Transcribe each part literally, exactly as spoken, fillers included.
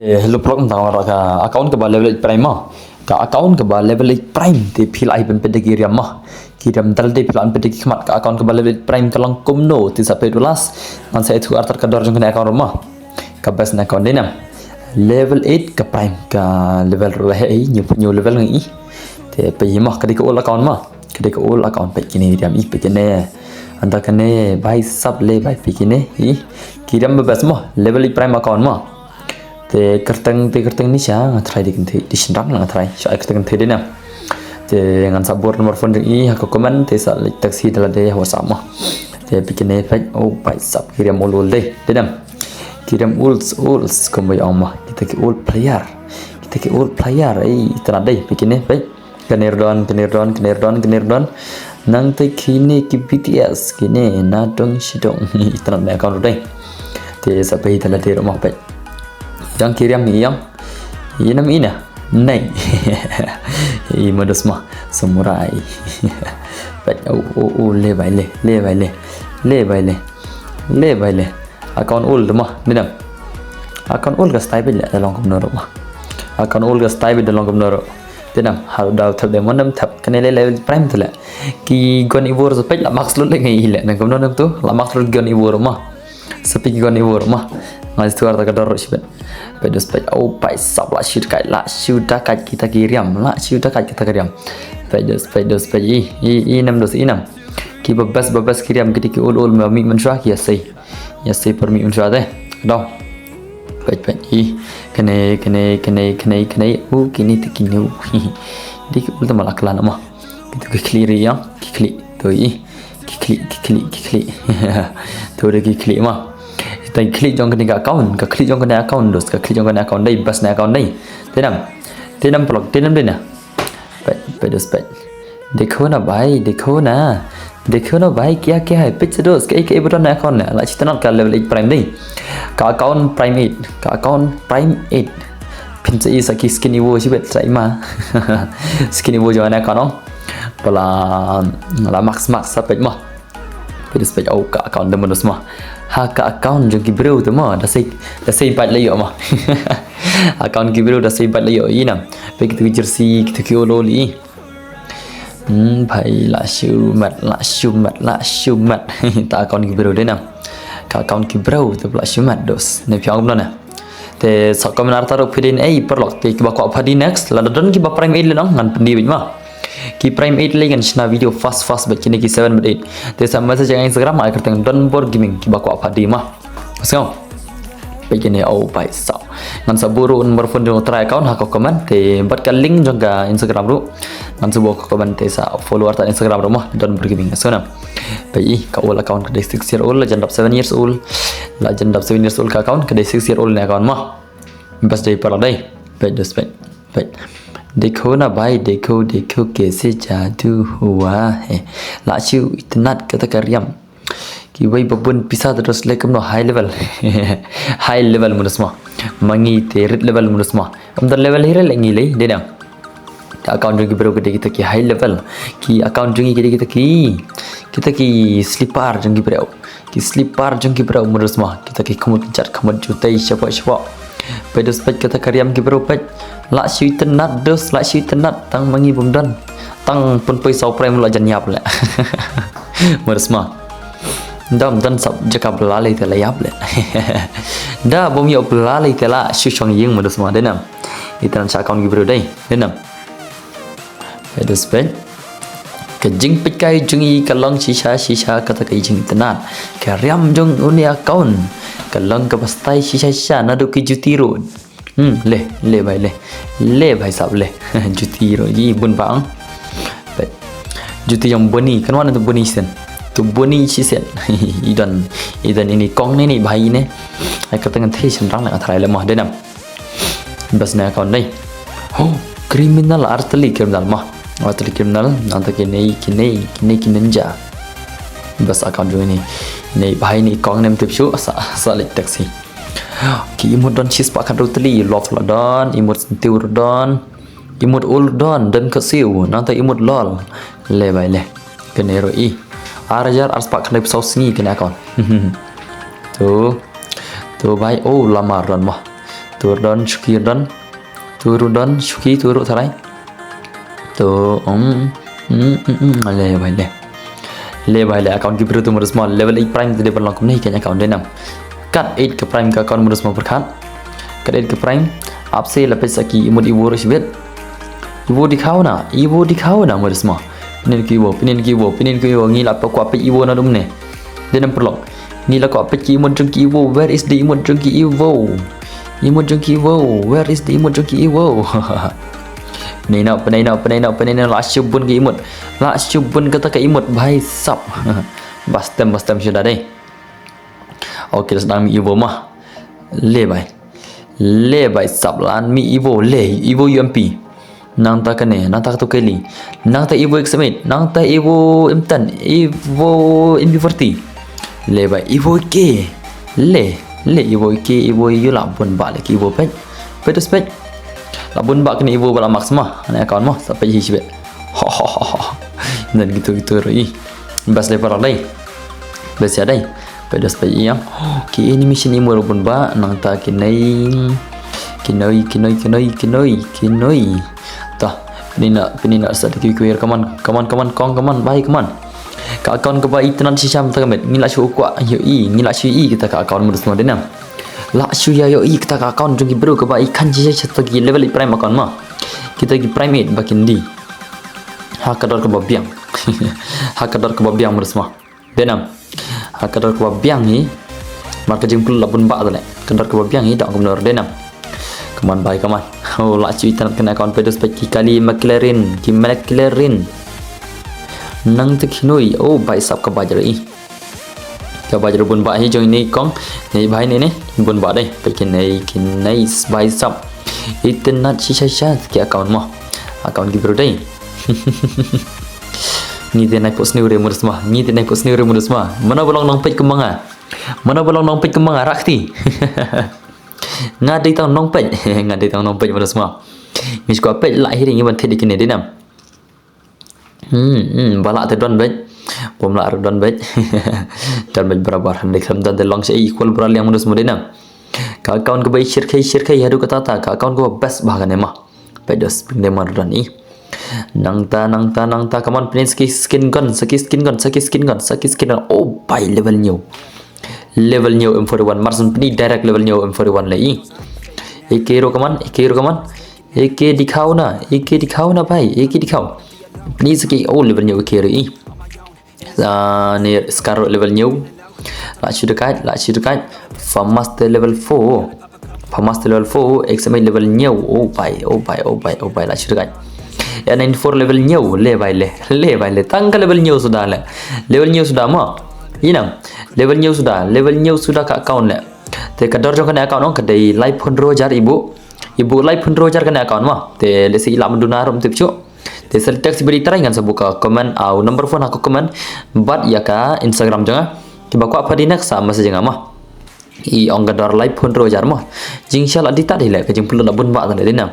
Eh, hello vlog, tang ka account kaba level eight prime mo. Ka account kaba level eight prime te phi lah ban peit da ki riam mo. Ki riam dal te phi lah ban peit da ki khmat. Ka account kaba level eight prime ka long kumno te sa peit u last. Ngan sa ïathuh artat ka dor jong kane account ruh mo. Ka best na account dei nam. Level eight ka prime ka level ruh la heh hi, new, new level ngi. Te peit hi mo, ka dei ka old account mo. Ka dei ka old account, peit kine riam i, peit kine. Anta kane bhai sab le bhai, peit kine i. Ki riam ba best mo, level eight prime account mo. Te kyrteng, te kyrteng ni sha nga try di kynthei, di shynrang nga try. Sha kyrteng kynthei dei nam. Te ngan sa buh number phone jong i ha ka comment, te sa leit text hi da lade ha WhatsApp mo. Te peit kine peit, oh bhai sab ki riam old old dei, dei nam. Ki riam old old kumba ong mo. Kita ki old player. Kita ki old player, ei, itynnad dei, peit kine peit. Kane ruh don, kane ruh don, kane ruh don, kane ruh don. Nangta kine ki B T S, kine na dong shi dong. Itynnad ne account ruh dei. Te sa peit da lade ruh mo peit. Ïa ki riam ïa. Ïa nam ina. Nei. I modus mo. Samurai. Peit, oh, oh, oh, le bhai le, le bhai le. Le bhai le. Le bhai le. Account old mo, dei nam. Account old ka style beit le da long kumno ruh mo. Account old ka style beit da long kumno ruh. Dei nam, ha ruh da thep dei mo nam thep, kane le level prime te le. Ki gon i bor sa peit la max lut le ngi le. Nang kumno nam tu, la max lut gon i bor mo. Sa peit ki gon i bor mo. Ngai tu arta ka dor ruh shibet. Peit dos peit, oh peit sap la shu da kait, la shu da kait kita ki riam, la shu da kait kita ki riam. Peit dos peit, dos peit, i, i, i nam dos, i nam. Ki ba best, ba best ki riam kita ki old old ma mih mynshuwa ki ïa sei. Ïa sei por mih mynshuwa te. Dong. Peit peit i. Kane, kane, kane, kane, kane. U kine te kine u. Dei ki old te ma la klan ma. Kitu ki khlieh ri ïa. Ki khlieh. Tu i. Ki khlieh, ki khlieh, ki khlieh. Tu dei ki khlieh ma. Te ki khlieh jong kane ka account. Ka khlieh jong kane account dos. Ka khlieh jong kane account dei. Best na account dei. Te nam. Te nam vlog. Te nam dei na. Peit, peit dos peit. Dekho na bhai, dekho na. Dekho na bhai, kya kya hai? Peit sa dos, kaei kaei ba don na account na. La shu tynnad ka level eight prime dei. Ka account prime eight, ka account prime eight. Phin sa i sa ki skin Evo shibit sa i ma. Skin Evo jong na account ong. Ba la, la max max sa peit ma. Peit dos peit, oh ka account te ma dos ma. Ha ka account jong ki briew te ma. Da sei, da sei bad la ïoh ma. Account ki briew da sei bad la ïoh i nam. Peit kitu ki jersey, kitu ki old old i. Hmm, bhai la shu mat, la shu mat, la shu mat. Ta account ki briew dei nam. Ka account ki briew te la shu mat dos. Ne phi ong kumno na. Te sa comment arta ruh phi dei ei paralok te kiba kwah phadi next. Lada don kiba prime eight lei nong ngan pyni beit ma. Ki prime eight lei ngan shna video fast fast bad kine ki seven bad eight. Te sa message ha Instagram ha kyrteng Donbor Gaming kiba kwah phadi ma. Sngew. Peit kine, oh bhai sap. Ngan sa buh ruh number phone jong u trai account ha ka comment te bad ka link jong ka Instagram ruh. Ngan sa buh ha ka comment te sa follow arta Instagram ruh ma Donbor Gaming. Sngew nam. Peit i ka old account ka dei six year old, la jan dap seven years old. La jan dap seven years old ka account, ka dei six year old ne account ma. Best dei paralok dei. Peit dos peit. Peit. Dekho na bhai, dekho, dekho kaise jadu hua hai. La shu itynnad kata ka riam. Kiwei ba bun pisa te dos lei kumno high level. High level ma dos ma. Ma ngi te rit level ma dos ma. Ym don level hi re lei ngi lei, dei nam. Ka account jong ki briew ka dei kita ki high level. Ki account jong ngi ki dei kita ki, kita ki sleeper jong ki briew. Ki sleeper jong ki briew ma dos ma. Kita ki khmut kjat khmut jutei shapoh shapoh. Peit dos peit kata ka riam ki briew peit. La shu itynnad dos, la shu itynnad tang ma ngi bym don. Tang pun poi saw prime la jan ïap leh. Ma dos ma. Da ym don sap jaka ba la lei te la ïap leh. Da bym ïoh ba la lei te la shu shong ïing ma dos ma dei nam. Itynnad sha account ki briew dei, dei nam. Peit dos peit. Ka jingpeit kai jong i ka long shisha shisha kata ka jingitynnad. Ka riam jong une account ka long kaba stai shisha shisha naduh ki juti ruh. Hmm, le, le bhai le. Le bhai sap le. Juti ruh i bun bang. Peit. Juti jong Boni, kan wan tu Boni shisien. Tu Boni shisien. I don, i don ini kong ne ni bhai ne. Ai kata ngan thei shynrang na nga tharai le mo dei nam. Best na account dei. Oh, criminal, artylli criminal ma. Artylli criminal, nangta kine, kine, kine ki ninja. Best account jong ini. Ini bhai ini kong nem tip shu, sa, sa leit text hi. Ki emote don shispah khatar tylli, love la don, emote syntiew don, emote old don, don ka siew, nangta emote lol. Le bhai le. Kane ruh i. Ar hajar arspah khyndai phew saw sngi kane account. Tu. Tu bhai, oh, lamar don mo. Tu ruh don, shuki ruh don. Tu ruh don, shuki, tu ruh tharai. Tu, um, um, um, um, le, bhai, le. Le, bhai, le, account ki bru tu mudus mo, level eight prime tu de ban long kumne, kane account de nam. Kat eight ka prime ka account mudus mo pyrkhat. Kat eight ka prime, ap se la peit sa ki emote Evo ruh shibit. Evo dikhaw na, Evo dikhaw na mudus mo. Pynïaid ki Evo, pynïaid ki Evo, pynïaid ki Evo, ngi la kwah peit Evo na dum ne. De nam paralok. Ngi la kwah peit ki emote jong ki Evo. Where is the emote jong ki Evo? Emote jong ki Evo. Where is the emote jong ki Evo? Pynïaid noh, pynïaid noh, pynïaid noh, pynïaid noh, la shu bun ki emote. La shu bun kata ka emote, bhai sab. Ba stem, ba stem shuh da dei. Okay, la sdang mih Evo mo. Le bhai. Le bhai sab, la mih Evo, le Evo U M P. Nangta kane, nangta katu Kelly. Nangta Evo X M eight, nangta Evo M ten, Evo M P forty. Le bhai, Evo E K. Le, le Evo E K, Evo U la bun bah le ki Evo, peit. Peit, peit. La bun bah kane Evo ba la max mo, kane account mo, sa peit hi shibit. Ho, ho, ho, ho. Nan gitu, gitu ruh i. Best le paralok dei. Best ïa dei. Peit, best peit ïa. Ki animation emote ruh bun bah, nangta ki nei. Ki nei, ki nei, ki nei, ki nei, ki nei. Ta, pynïaid noh, pynïaid noh sa ki, ki, come on, come on, come on, kong, come on, bhai, come on. Ka account kaba itynnad shisha mynta ka miet, ngi la shu kwah ïohi, ngi la shu ïohi kita ka account mudus mo de nam. La shu ïa ïohi kita ka account jong ki bru kaba i khan shisha shisha, kita ki level eight prime account mo. Kita ki prime eight ba kin die. Ha ka dor kaba biang. Ha ka dor kaba biang mudus mo. De nam. Ha ka dor kaba biang hi. Mar ka jingpynlut la bun bah tu le. Ka dor kaba biang hi, dang kumno de nam. Come on bhai, come on. Oh, la shu itynnad kane account, peit, best peit ki Kali McLaren, ki McLaren. Nangta ki nei, oh, bhai sab ka bike ruh i. Ka bike ruh bun bah hi jong ine i kong, ine i bhai ine, ine. Bun bah dei, peit ki nei, ki nei, bhai sab. Itynnad shisha shisha ki account mo. Account ki bru dei. Ngi te nai pok sniew re mudus mo. Ngi te nai pok sniew re mudus mo. Mano ba long nongpeit kumba nga. Mano ba long nongpeit kumba nga, rah kti. Nga dei tang nongpeit. Nga dei tang nongpeit mudus mo. Ngi shu kwah peit lah hi ri ngi ban thied ïa kine de nam. Hmm, hmm, ba lah te don beit. Bym lah ruh don beit. Don beit barabar. Hynrei khlem don te long sha equal bra liang mudus mo de nam. Ka account kaba i shyrkhei, shyrkhei haduh katta katta, ka account kaba best bah kane mo. Peit, best pynïaid mar don i. Nangta, nangta, nangta, come on, pynïaid sa ki skin gun, sa ki skin gun, sa ki skin gun, sa ki skin gun. Oh bhai, level hynñiew. Level hynñiew M forty-one, mar shen pynïaid direct level hynñiew M forty-one le i. A K ruh, come on, A K ruh, come on. A K dikhaw na, A K dikhaw na bhai, A K dikhaw. Pynïaid sa ki, oh, level hynñiew A K ruh i. Ah, ne Scar ruh level hynñiew. La shu dakaid, la shu dakaid. FAMAS te level four. FAMAS te level four, X M eight level hynñiew. Oh bhai, oh bhai, oh bhai, oh bhai, la shu dakaid. M nine four level hynñiew, le bhai le. Le bhai le. Tang ka level hynñiew suda le. Level hynñiew suda mo. I nam. Level hynñiew suda, level hynñiew suda ka account le. Te ka dor jong kane account ong ka dei laiphew hynriew hajar i buh. I buh laiphew hynriew hajar kane account mo. Te lehse i lah ban duna ruh ym tip shuh. Te sa text bad i trai ngan sa buh ka comment, ah, u number phone ha ka comment bad ïa ka Instagram jong nga. Kiba kwah phah die next sa message ïa nga mo. I ong ka dor laiphew hynriew hajar mo. Jingshah la die tad hi le, ka jingpynlut la bun bah tang de nam.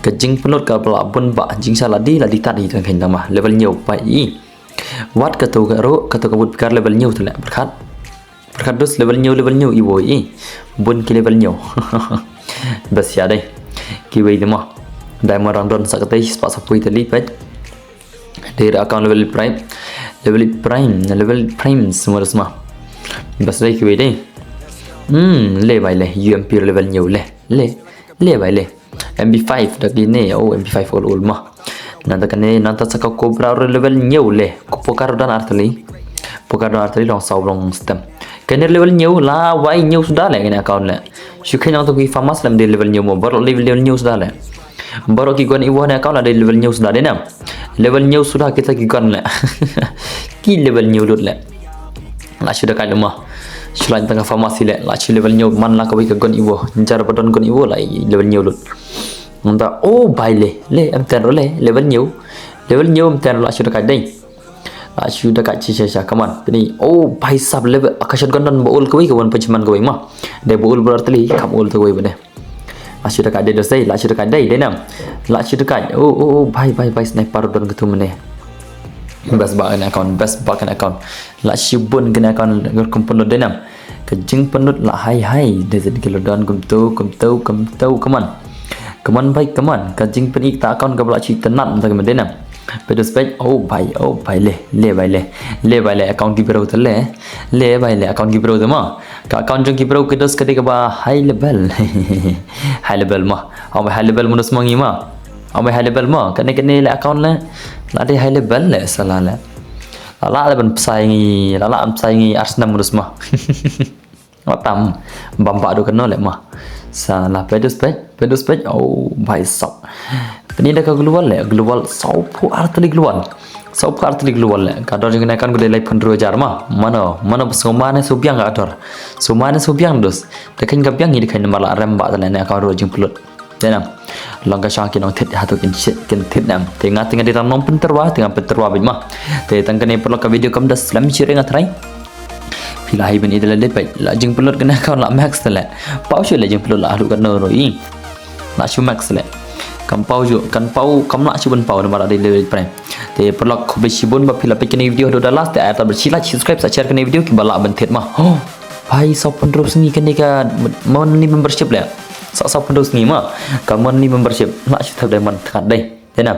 Ka jingpynlut kaba la bun bah, jingshah la die, la die tad hi tang khein tang mo. Level hynñiew bhai i. Wat katu ka ruh, katu ka boot picker level hynñiew tu le, pyrkhat. Pyrkhat dus level hynñiew, level hynñiew i boi i. Bun ki level hynñiew. Best ïa dei. Kiwei de mo. Diamond rang don sa katei, spah sa poi tali peit. Dei ra account level prime. Level prime, level prime semua dah semua. Best dei kiwei dei. Hmm, le bhai le, U M P level hynñiew le. Le, le bhai le. M P five da kine, oh, M P five ul ul mo. Nangta kane, nangta sa ka Cobra ruh level hynñiew le. Ko Poker ruh don artylli. Poker don artylli, long saw long stem. Kane level hynñiew, la wai hynñiew suda le kane account le. Shu kane nangta ki FAMAS lem dei level hynñiew mo. Baroh level, level hynñiew suda le. Baroh ki gun Evo ne account la dei level hynñiew suda de nam. Level hynñiew suda kita ki gun le. Ki level hynñiew lut le. La shu dakaid mo. Shu lait tang ka FAMAS le. La shu level hynñiew man la kawei ka gun Evo. Jar ba don gun Evo la i level hynñiew lut. Nangta, oh bhai le. Le M ten ruh le. Level hynñiew. Level hynñiew M ten ruh, la shu dakaid dei. La shu dakaid shisha shisha. Come on. Pynïaid. Oh bhai sab, level. Ka shotgun don ba ul kawei, ka one punch man kawei mo. Dei ba ul ba artylli, kam ul kawei ba dei. La shu dakaid dei dos dei, la shu dakaid dei, dei nam. La shu dakaid. Oh, oh, oh, bhai, bhai, bhai, sniper don katu mane. Best bah kane account, best bah kane account. La shu bun kane account, ngan kum pynlut dei nam. Ka jingpynlut la hai hai. Dei zit ki la don kumtu, kumtu, kumtu, come on. Come on bhai, come on. Ka jingpyni kata account kaba la shu itynnad mynta ka mynta na. Peit dos peit, oh bhai, oh bhai, le, le bhai le. Le bhai le, account ki bro te le. Le bhai le, account ki bro te ma. Ka account jong ki bro ki dos ka dei kaba high level. High level ma. Ong high level mynta sma ngi ma. Ong high level ma. Kane kane le account le. La dei high level le sala le. La la le ban pynshai ngi, la la ban pynshai ngi Arsenal mynta sma. Nga tam bam ba du kano le ma. Sala peit dos peit, peit dos peit. Oh bhai sab. Pyni da ka global le, global sawphew artylli global. Sawphew artylli global le. Ka dor jong kane account ka dei laiphew hynriew hajar ma. Mano, mano ba sngewma ne sngewbiang ka dor. Sngewma ne sngewbiang dos. Te kane ka biang ngi dei kane namar la rem ba te le ne ka dor jingpynlut. Te nang. Long ka shong ki nongthied hato kin shit kin thied nam. Te nga te nga dei tang nongpyntyrwa, te nga pyntyrwa beit ma. Te tang kane paralok ka video kam da slem shi ring nga trai. Phi la hi ban ïa la dei peit la jingpynlut kane account la max te le. Paw shu le jingpynlut la haduh katno ruh i. La shu max le. Kam paw ju, kan paw, kam la shu ban paw namar la dei le prai. Te paralok khublei shibun ba phi la peit kane video haduh da last, te ai ta ba shi like, subscribe, sa share kane video kiba lah ban thied ma. Oh, bhai sawphew hynriew sngi kane ka monthly membership le. Sa sawphew hynriew sngi ma. Ka monthly membership la shu thep diamond thngat dei. Te na.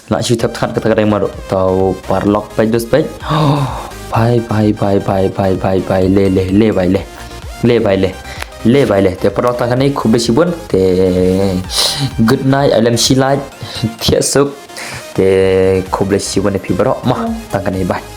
La shu thep thngat kata ka diamond. Tau paralok peit dos peit. Bhai, bhai, bhai, bhai, bhai, bhai, bhai, le, le, le, bhai, le. Le, bhai, le. Le, bhai, le. Te paralok tang kane khublei shibun. Te good night, ailem shi lait. Thiah suk. Te khublei shibun ïa phi baroh ma. Tang kane bye.